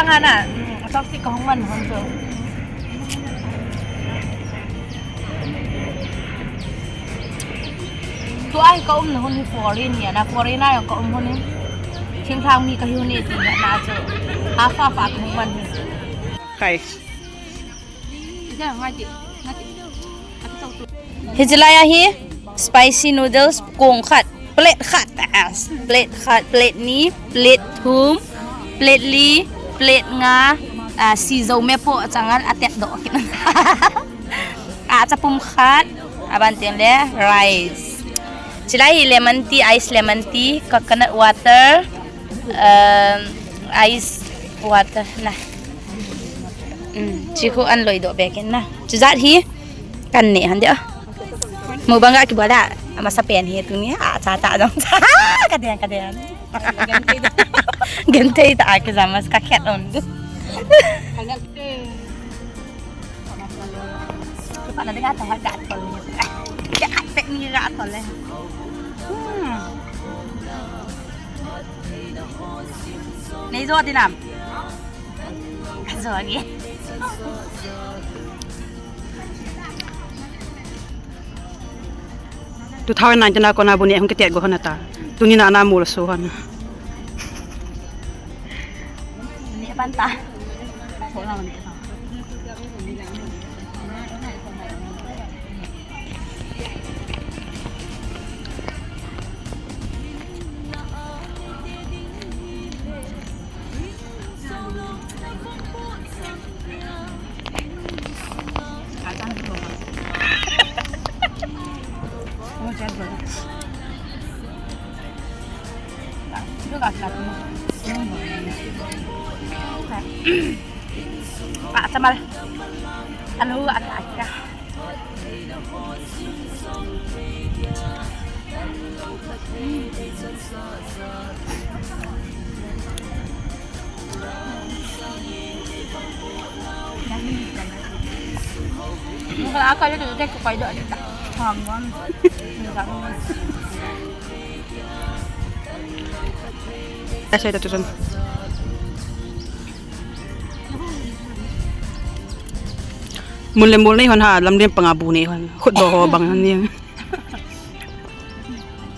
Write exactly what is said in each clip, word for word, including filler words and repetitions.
Hana, mm, chopstick ka hung man hon chu. Tua hi ka umna hun hi foreign hi ana, foreign a jong ka um hun hi. Thinglhang mi ka hi hun hi ti na chu. Half half a ka hung man hi. Kai. Hiche lai a hi spicy noodles kong khat, plate khat, ah, plate khat, plate ni, plate thum, plate li, plate nga, ah, si zo me po changal atet doh kit. Ah, chapum khat, aban teng le rice. Chilai hi lemon tea, ice lemon tea, coconut water, um, ice water na. Um, chi khu an loi doh bek in na. Chujat hi kan ne han dia. Mukbang ga kibol a, amasa pen hi tuni a cha ta dong. Ka den, ka den. Genthei ta a kija mas ka khet on. Kipat na dinga ta ha ga tol ni. Ga pek ni ga tol le. Hmm. Nei jo dinam. Ka jo ni. Two thousand nineteen a kona bu ne hung kitet go hon ata. Tuni na ana mul so hon. Ni pan ta. Pak Samal. Anu, aka, aka. Saya dah turun. Mun le mol nei hon ha, lam lem panga bu nei hon. Khut do ho bang han ni.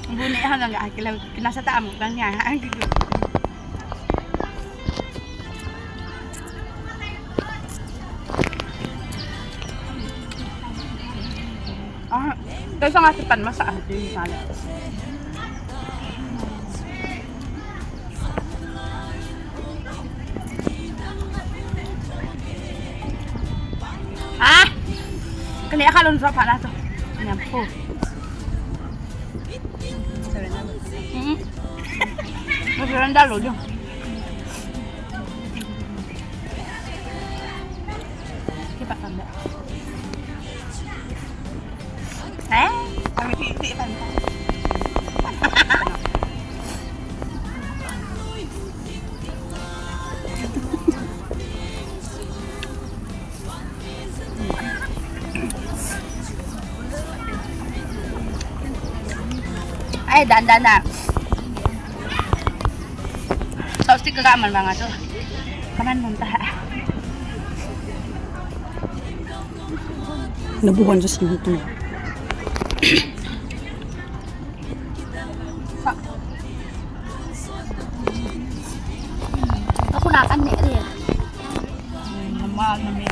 Bu nei hon ga kila, kila sa ta am bang ya. Ah, kei sanga si pan masa ah, di na le. Ah, kani akha lon drop hala to. Nyam po. Hmm. Mas randa lo jo. Kita kan dah. Eh, kami titik pantai. Ai, dan, dan, dan. Chopstick ka man banga chu. Kaman mun ta. Nabuhan sa sinitu. Sa. Ako na kan ne rin. Mama, mama.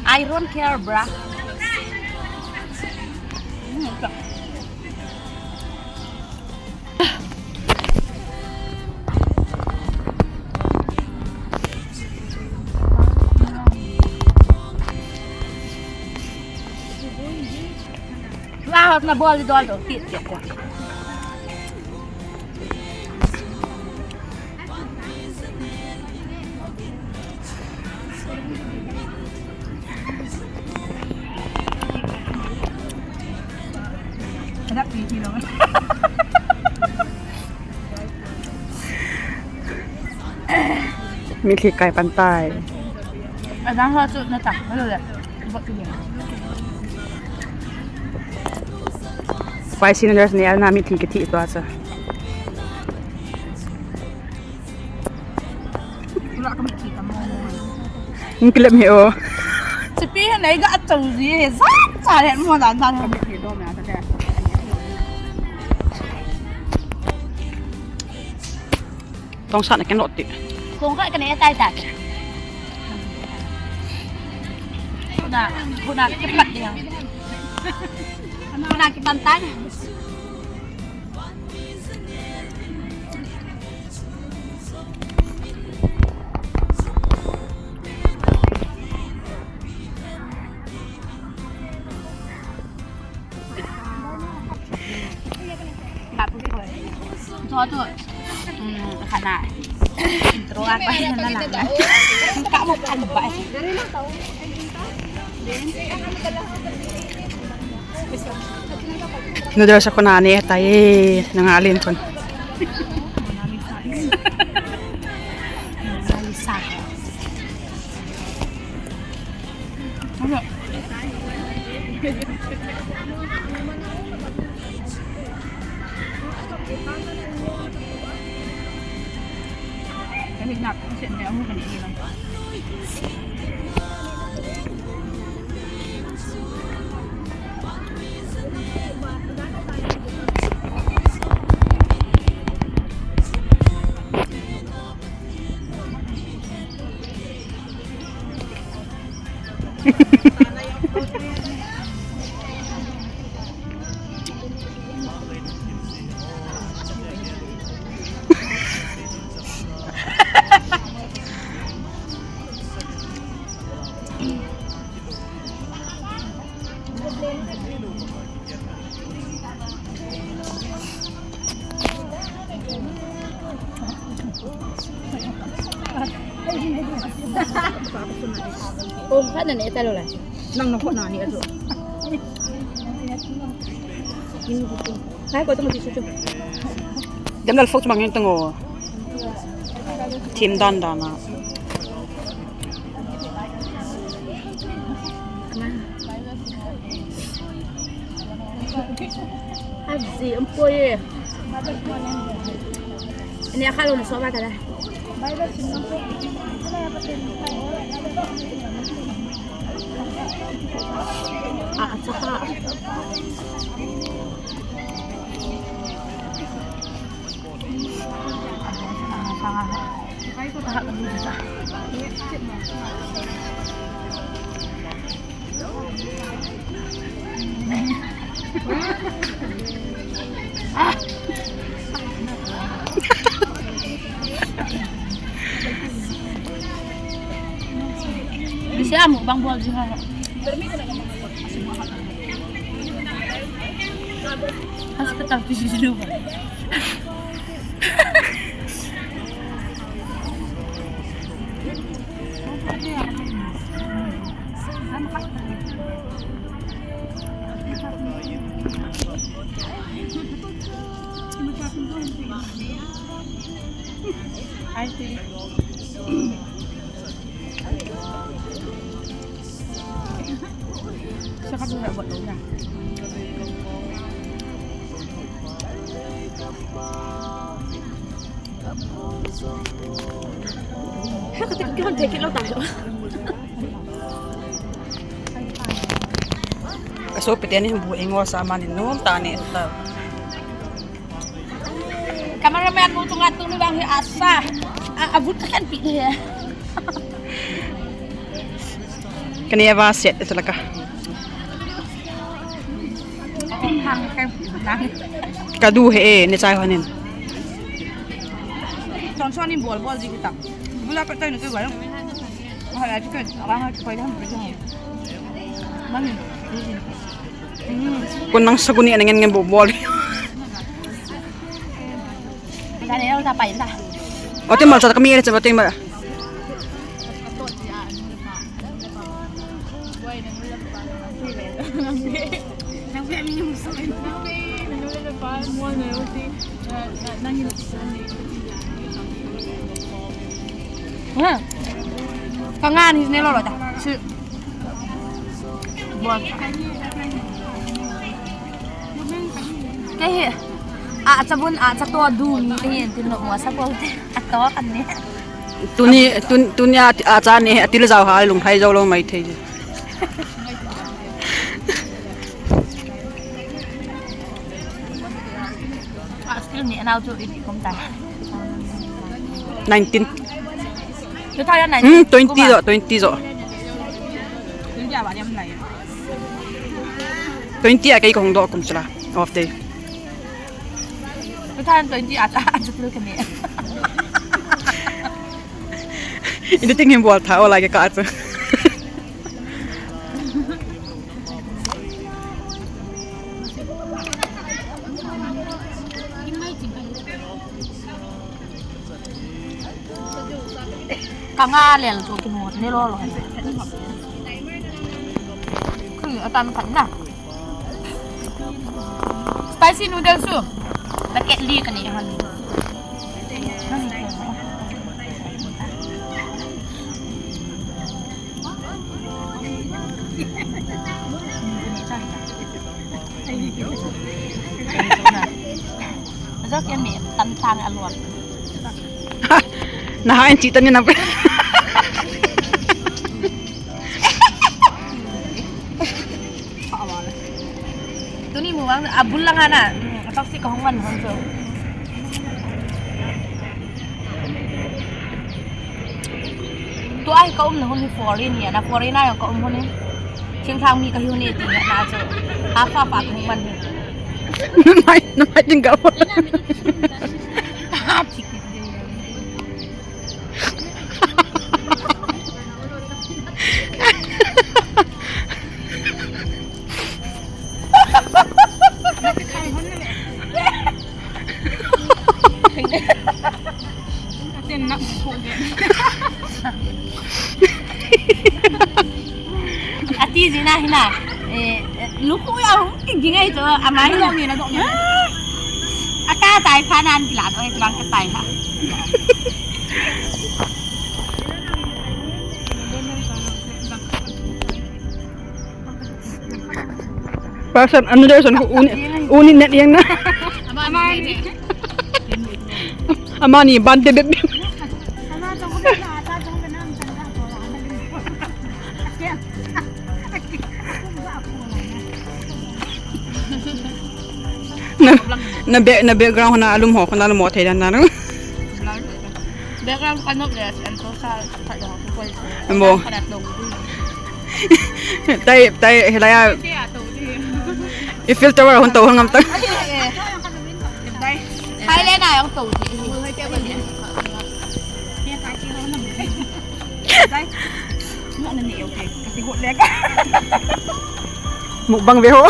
I don't care, bra. Wow, na bol dol do. Hit, hit, hit. Kadap titi lo. Mitlhi kai pan tai. Adang ho chu na ta, hello le. Spicy noodles ni ana mitlhi kithi tua chu. Hung kilem hi o. Chipi hi nei ga chau ji hi, sa cha le mo dan dan. Tong sa na ken lo ti. Tong ka ka ne tai tai. Khuna, khuna kipat dia. Khuna kipan tai. Cho tu. Hmm, khana. Intro apa na lang. Ka mo kan ba. Noodles ako na ni tayo. Nangalim ko. Nangalim sa. Ong khat na ne ta lo la. Nang na ko na ni a jo. Hai ko tong ti su chu. Dem dal fok chu mang tong o. Thim dan dan a. Aji, um poi. Ini akal un so ba ta la. Ah, saka. Siya mo bang buwag siya. Hospital visit dulu. I think. Sa kabila, buat daw na. Haka take it, take it, lo tayo. Kaso piti ani bu ingo sa mani nom tani ta. Cameraman mo tunga tulu bang hi asa. A, abut ka kan pi he. Kani ava set ito laka. Hang kan lang. Kadu he, eh, ni chai hanin. Ton son ni bol bol ji kita. Bula pa tayo na tayo ba? Hala, chicken. Abang ha, chicken. Mami. Kun nang saguni anangen ngen bol bol. Dale, ya udah pain dah. Ate mal sa kami rin sa bating mal. Ha. Kangan his ne lo lo ta. Si. Bon. Kahi. A, chabun, a, chato du mi kahi en tin lo mo sa po te. Ato kan ne. Tuni, tun, tuni a, acha ni, atil jao ha, lunghai jou lou mai thei. Ah, still ni, anao chu ipi kum ta. Nineteen. Two thousand nineteen. Hmm, twenty kum a? Jo, twenty jo. Twenty a ba, yam lai. Twenty a kei kong do kum chula. Off day. Two thousand twenty a, a, a, a, Ini ting him bol tha, o la ke ka chu. Ka nga lel chu kinu ne lo lo. Khui atan khat na. Spicy noodle soup. Packet li ka nei hon. Ajo kian mi tan tang alon. Na ha en chi tan ni na. Tuni mukbang, abul lang ana. Hmm, toxic ka hung man hon so. Tua hi ka umna hun hi foreign hi, na foreign a ka um hun hi. Thingthang mi ka hi hun hi ti na chu. Half half a ka hung man hi. Namai, namai ding ka. Ati jina hina. Eh, luku ya hung king king ai to, amai. Dok ni na, dok ni na. Aka tai pha nan kila to, eh, tulang ka tai ha. Pasan, ano daw, san ko uni, uni net yang na. Amani. Amani, bante bebe. Na, na back, na background na alum ho, na alum ho thei dan na. Background ka nok le, an to sa, sa dong ko. Mo. Ka dat dong. Tai, tai, hilai a. Siya to di. I filter wa hon to hon ngam tang. Thailand a yang to di. Mukbang ve ho.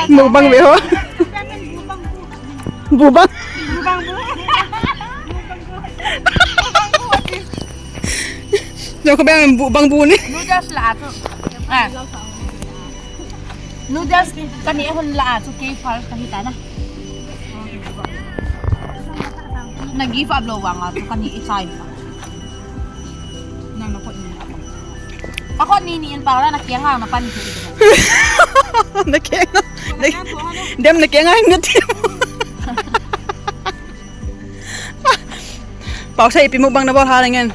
Mukbang ve ho. Bubang. Jong ko bang bubang bu ni. Noodles la tu. Ah. Noodles ka ni hon la chu kei fal ka hi ta na. Na give up lo wang a chu ka ni i chai. Nang na khut ni. Ka khut ni ni in pa la na kiang a na pan ni. Na kiang. Dem na kiang a na ti. Pau sa ipi mukbang na bol ha lengen.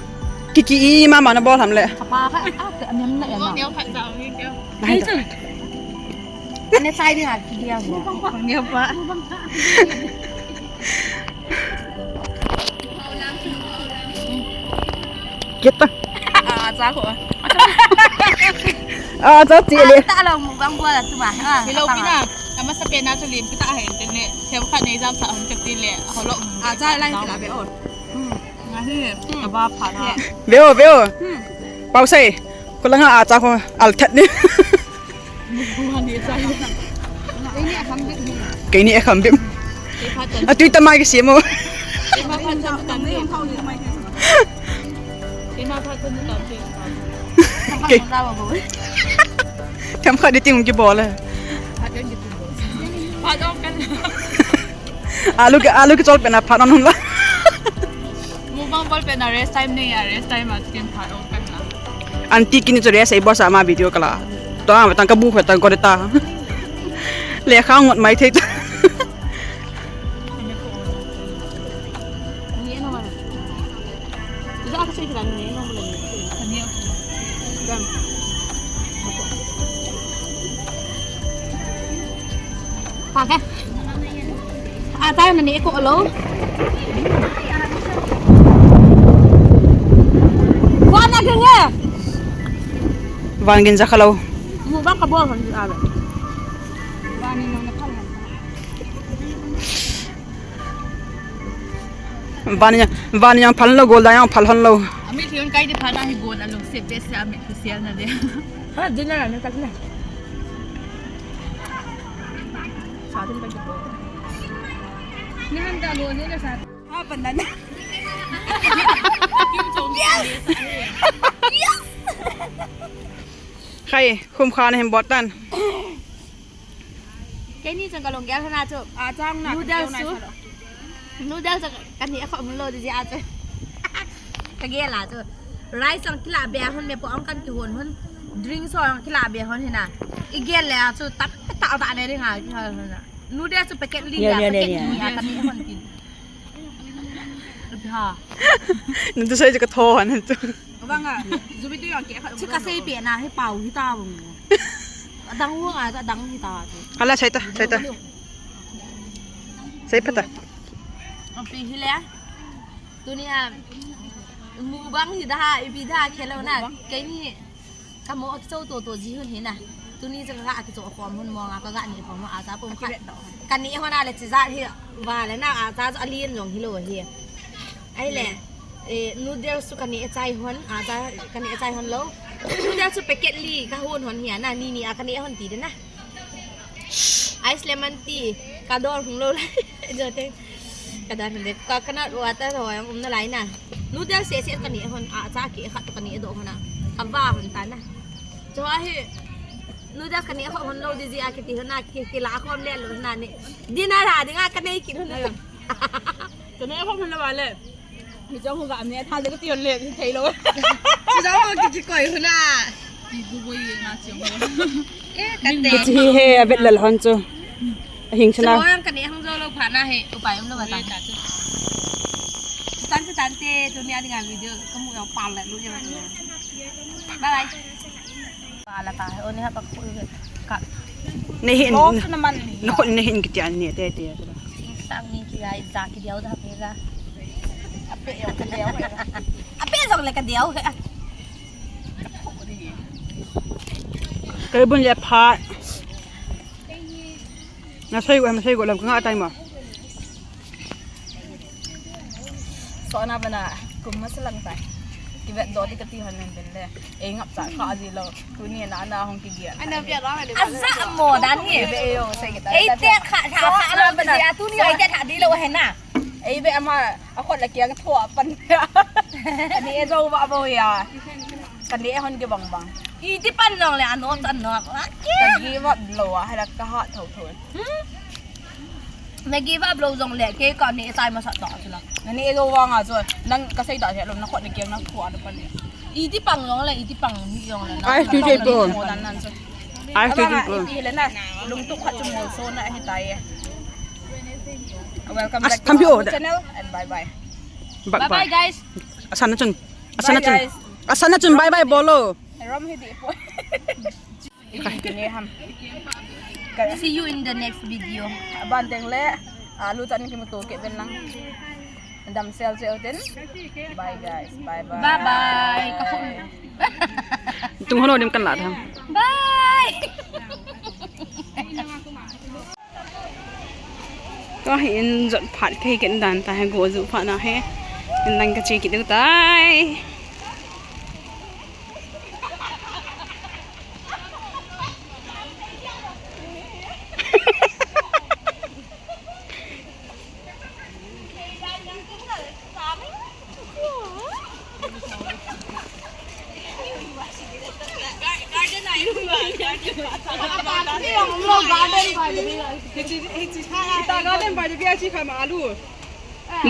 Kiki i mama na bol ham le. Apa ka, ah, ka nem na em. Neo phat sa wi ke. Nai to. Ane sai ding a ki dia. Neo pa. Kita. Ah, sa ko. Ah, sa ti le. Ta lo mukbang bol a tu ma. Ah, hello, apa ma? Pina. Ama sa pena chu lim kita hen te ne. Themkhat nei jam sa hon kati le, holok. Acha lai kila be o. Hmm. Nga hi, hmm, ka ba pha na. Ve o, ve o. Hmm. Pau sai. Ko langa acha ko al that ni. Mu ha ni sa. Ini a kham bim. Kei ni a kham bim. Kei pha ton. A tui ta mai ke si mo. Kei pha ton ton ton. Kei pha ton ton ton. Kei. Themkhat di ting ki bol le. Pha ton ki tu bol. Pha ton kan. Alu ke, alu ke chol pena pha non hun la. Mukbang bol pena rest time nei a, rest time a chicken pha ton kan la. Aunty kini chu rest ei bol sa ma video kala. To a tang ka bu pha tang ko de ta. Le kha ngot mai thei ta. Pha ke. Ata na ni ko lo. Wana ke nge. Van gin ja kha lo. Mu ba ka bol hon a. Vani, vani yang phal lo, gol da yang phal hon lo. Ami thiun kai di phana hi gol a lo se be se ami ki sial na de. Ha, dinner na ka na. Sa din ba ki ko. Ni han da lo ni na sa. Ha, banana. Yes! Yes! Khai, khum khan hem botan. Keini chang ka long gel hana chu. A chang na. Noodles chu. Noodles chu ka ni a kho mun lo di a chu. Ka gel a chu. Rice ang kila be hon me po ang kan ki hon hon. Drinks ang kila be hon hina. I gel le a chu tap ta ta ne ring a ki hon hon. Noodles chu packet li ya, packet li ya ka ni hon kin. Ha. Nang tu sai chu ka tho han tu. Vang a, zubi tu yang ke kha. Chu ka sei pe na hi pau hi ta vang. Adang hu a, adang hi ta. Hala sai ta, sai ta. Sai pha ta. Api hi le. Tuni a, mukbang hi da ha, ipi da khelo na. Keini. Ka mo a kicho to to ji hun hi na. Tuni cha ka kicho khom hun mo nga ka ga ni khom a cha pum khat. Ka ni hon a le chi ja hi va le na a cha a lien jong hi lo hi. Ai le, eh, noodles chu ka ni a chai hon, a cha ka ni a chai hon lo. Noodles chu packet li ka hon hon hi na, ni ni a ka ni hon ti de na. Ice lemon tea, ka dor hung lo lai. Jo te. Ka dor hung de, ka, ka na ro ata ro yang um na lai na. Noodles se se ka ni hon, a cha ki khat ka ni do hon a. Ka va hon ta na. Jo a hi, noodles ka ni hon lo di ji a ki ti hon a, ki, ki la khom le lo na ni. Dinner a ding a ka nei ki hon a. Ka nei khom hon lo le. Mi chong hu ga mi tha de ka ti hon le, mi thei lo. Chi jong hu ki ki koi hu na. Ti bu bu yi nga chong hu. Eh, ka te. Ki chi he a vet lal hon chu. A hing chana. Mo yang ka ni hang jo lo pha na he, upai um lo ba ta. Tan te tan te, tu ni a ni nga video, ka mu yang pa la lu ya. Bye bye. Pala ta, o ni ha pa khu ka. Nei hin. Off naman ni. Na khut nei hin kiti an ni te te. Sang ni ki ai za ki diau da pe ga. Ape yo ka diau. Ape jong le ka diau. Kai bun le pha. Na sai go, na sai go lam ka nga tai ma. So na bana kum ma salang tai. Ki vet do ti ka ti hon men ben le. Ei ngap cha kha di lo. Tuni na na hong ki gia. Ana bia lo le. Aza mo dan ni. Be yo sai ki ta. Ei te kha kha kha la ba ji a tuni ei te kha di lo he na. Ei be ama a khot la kiang tho pan. Ani e jo ba bo ya. Ka ni e hon ki bang bang. I ti pan long le ano tan no. Ka give up lo a hala ka ha tho tho. Hmm? Na give up lo jong le, ke ka ni chai masa ta chu la. Na ni lo wa nga chu, nang ka sei ta he lo, na khot na kiang na khua da pa ni. I ti pang jong le, i ti pang ni jong le. Ai, tu je po. Mo dan nan chu. Ai, tu je po. I ti le na, lung tu khat chu mo so na he ta ye. Welcome back to our channel and bye bye. Bye bye guys. Asana chun. Asana chun. Asana chun bye bye bolo. Rom hi di po. Kini ham. See you in the next video. Ban teng le, alu chan kimuto ke ben lang. Dam sel sel ten. Bye guys. Bye bye. Bye bye. Ka phone. Tung hono dim kan la tham. Bye. Ka hin jot phat ka hi ken dan ta he go ju phat na he. In lang ka che ki du tai.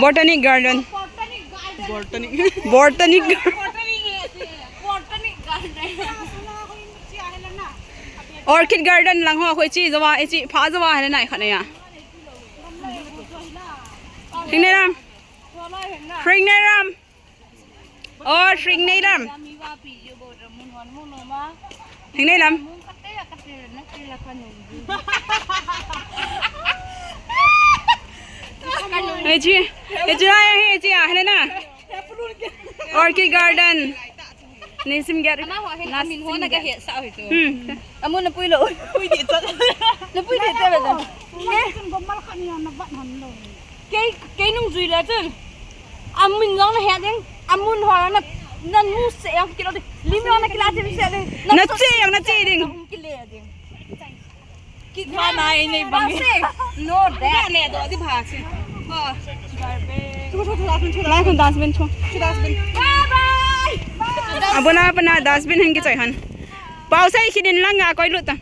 Botanic Garden. Botanic. Botanic. Orchid Garden lang ho, khoi chi jawa, e chi pha jawa hena nai khat na ya. Hring Neiram. Hring Neiram. Oh, Hring Neiram. Hingnei lam. Ei chi, ei chi, ei chi, ah, Helena. Orchid Garden. Nei sim gya. Ama ho hin amin ho na ka het sa hi tu. Hmm. Amun na pui lo. Pui di ta. Na pui di ta ba. Kei, kei nung jui la chun. Amin jong na het ding. Amun ho na, na nu se yang kilo ding. Lim jong na kila chim se ding. Na che yang na che ding. Kile ding. Kit ma nai nei bang. No, that. Ne do di bha che. Ha. Lai khun dustbin chu. Bye bye. Abuna pana dustbin hin kichoi han. Pau sai khidin lang a koi lut ta.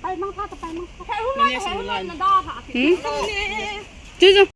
Pai mang pha ta, pai mang pha. Hmm? Chu chu.